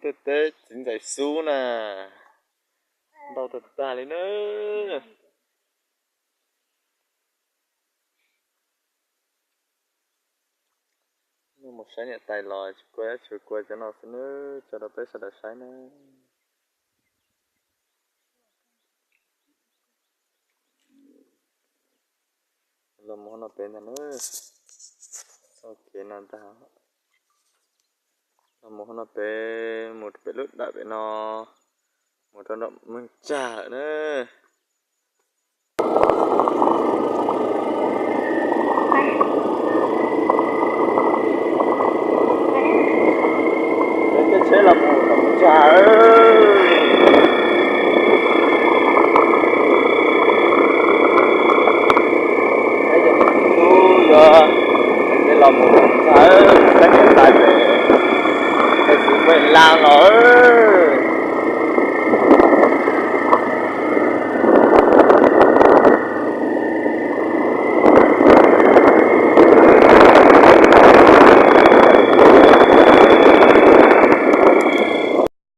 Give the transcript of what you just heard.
Tej teb txiv ntxais xub na, ntau tag tag li na. Mus saib niam tais los tsis kua, tsuas kua cov no xwb nawb, tso rau peb sawv daws saib na. Los mus hauv no pem ntag na. Txoj kev no ntag. Los mus hauv no pem, mus rau pem lub dawm pem no, mus rau nram Moos Tsag lawm na. Peb caij tsheb los mus tom Moos Tsag. Peb cov niam tub yuav peb los mus tom Moos Tsag, saib niam tais pem, pem xus pem laj los.